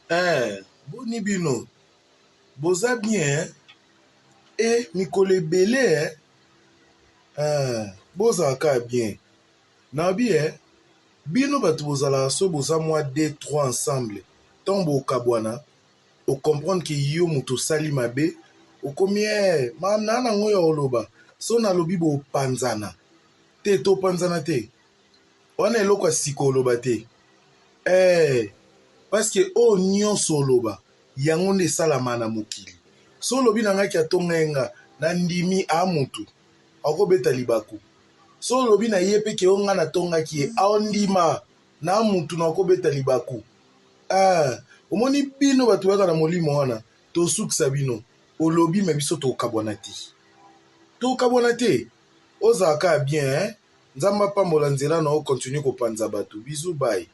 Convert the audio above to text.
Eh boni bino boza bien hein? Eh mikolo ebele hein? Eh bozala kaka bien nabi eh bino bato bozalaka so boza mwa 2 3 ensemble ntango bokabwana ocomprendre ke yo moto osali mabe okomi eh ma na nango ya oloba so nalobi bopanzana te topanzana te wana eloko ya sika oloba te eh parce que oyo nyonso oloba yango nde esalama na mokili so olobi na ngai ki atonga ye nga na ndimi a mutu akobeta libaku so olobi na ye mpe ke o nga natongaki ye aondima na mutu na akobeta libaku ah, omoni bino bato bayaka na molimo wana tosukisa bino olobi me biso tokabwana te tokabwana te ozala kaka bien hein? Nzambe apambola nzela na yo continue kopanza batu bisous bye.